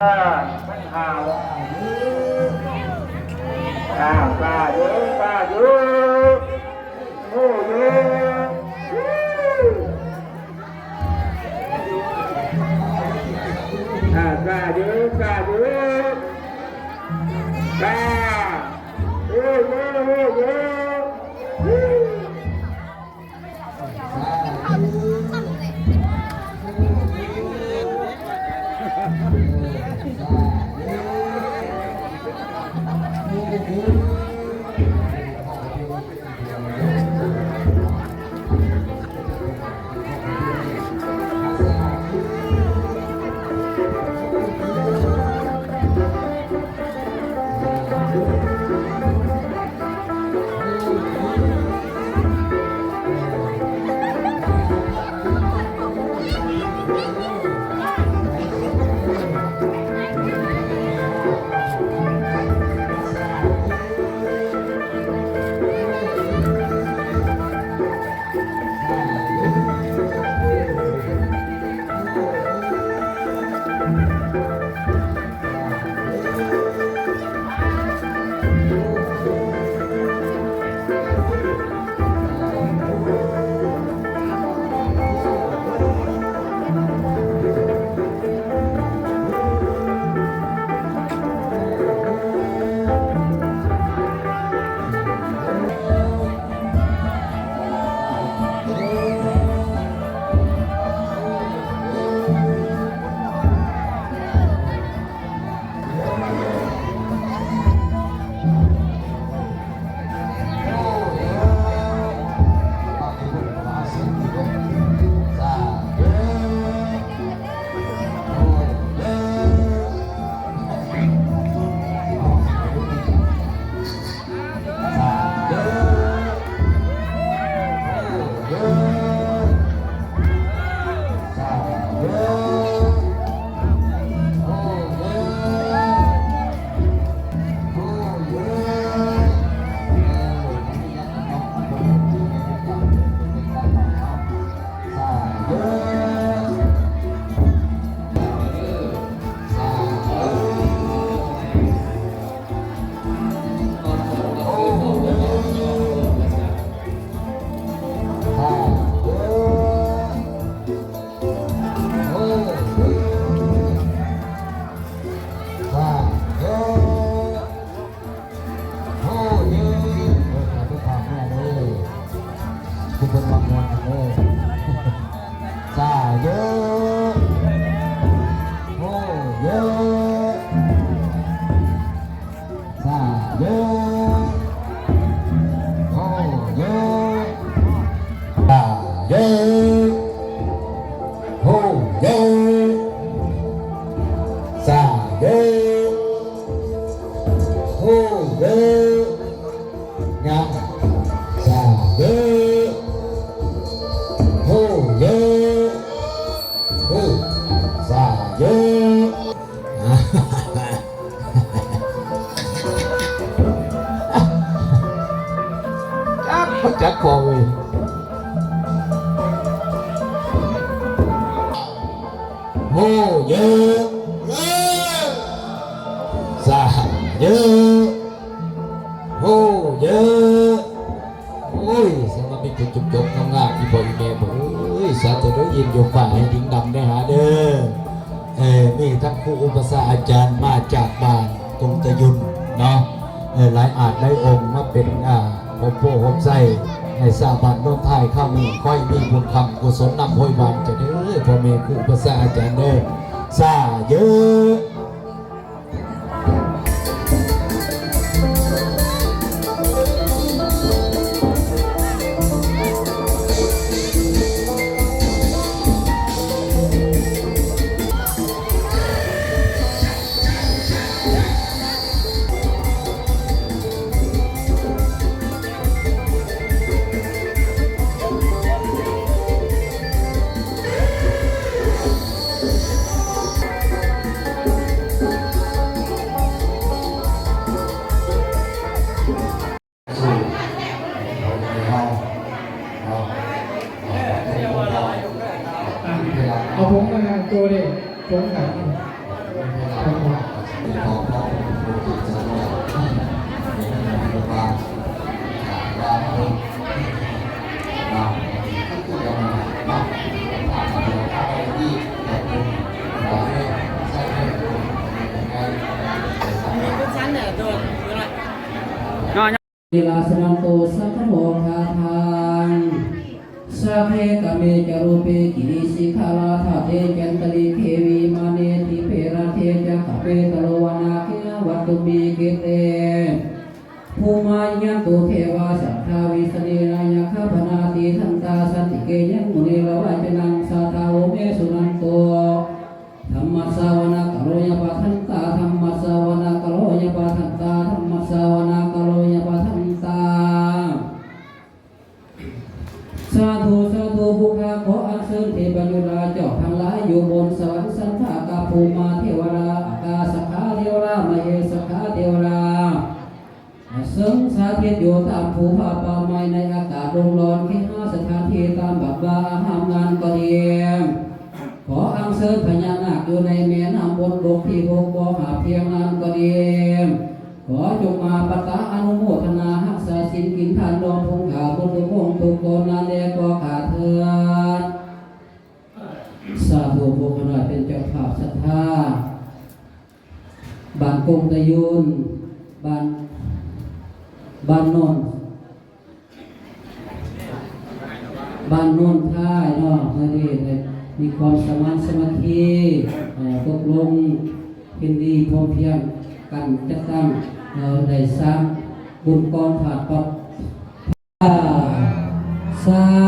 ອ່າ ມັນຫາວ ອ່າ ສາທຸ ສາທຸ ໂອ້ ເອີ ອ່າ ສາທຸ ສາທຸ ສາ ໂອ້ ເອີ ໂອ້ ເອີ.ຈັກ ບໍ່ຈັກພໍເວີຍ. ໂຮເຢີ ສາເຢີ ໂຮເຢີ. ໂອ້ຍ ສຳລັບມີແຕ່ຈົບໆ ງາມໆ ອີ່ພໍ່ອີ່ແມ່ເອີຍ ສາທຸເດີ ຍິນຢູ່ຟ້າໃຫ້ດິງດຳເດີຫາເດີ. ເອີ ມີທັງຄູອຸປະຊາອາຈານມາຈາກບ້ານກົງຕະຍຸນເນາະ ເອີ ຫຼາຍອາດຫຼາຍອົງມາເປັນ ອ່າ ໂຮມໂພໂຮມໄຊໃຫ້ຊາວບ້ານໂນນທາຍ ຄາວນີ້ຂໍໃຫ້ມີບຸນຄຳກຸສົນນຳໂພຍບານເຈົ້າເດີ ພໍ່ແມ່ຄູອຸປະຊາອາຈານເດີ ສາເຢີ. Virasananto sakkharo khathaṃ. Sagge kāme ca rūpe girisikharataṭe cantalikkhe vimāne dīpe raṭṭhe ca gāme taruvanagahane gehavatthumhi khette. Bhummā cāyantu devā jalathalavisame yakkhagandhabbanāgā tiṭṭhantā santike yaṃ munivaravacanaṃ sādhavo me suṇantu. Dhammassavanakālo ayambhadantā, dhammassavanakālo ayambhadantā, dhammassavanakālo ayambhadantā. ສາທຸ ສາທຸ ພຸດທະ ຂໍອັນເຊີນເທບະຍາມາດເຈົ້າທັງຫຼາຍຢູ່ບົນສະຫວັນຊັ້ນຟ້າກັບພູມມະເທວະດາ ອາກາສະກະເທວະດາ ມະເຫສະກະເທວະດາ ເຊິ່ງສະຖິດຢູ່ຕາມພູຜາປ່າໄມ້ໃນອາກາດໂລກຮ້ອນ ເຄຫະສະຖານທີ່ຕາມວັດວາອາຮາມນັ້ນກໍດີ ຂໍອັນເຊີນພະຍານາກຢູ່ໃນແມ່ນ້ຳບົນບົກທີ່ຫົກບໍ່ຫາບພຽງນັ້ນກໍດີ ຂໍຈົ່ງມາປັດຕະອະນຸໂມທະນາຮັກສາສິນກິນທານລວມຜູ້ຂ້າໝົດທຸກອົງທຸກຄົນນັ້ນແລກໍຂ້າເທີນ. ສາທຸ ພວກຂ້ານ້ອຍເປັນເຈົ້າພາບສັດທາ ບ້ານກົງຕະຍູນ ບ້ານ ບ້ານໂນນ ບ້ານໂນນທາຍເນາະ ເພື່ອທີ່ໄດ້ມີຄວາມສະມານສາມັກຄີ ເອີ ຕົກລົງເຫັນດີພ້ອມພຽງກັນ ຈັດຕັ້ງ ເອີ ໄດ້ສ້າງບຸນກອງທາດປັບ ສາ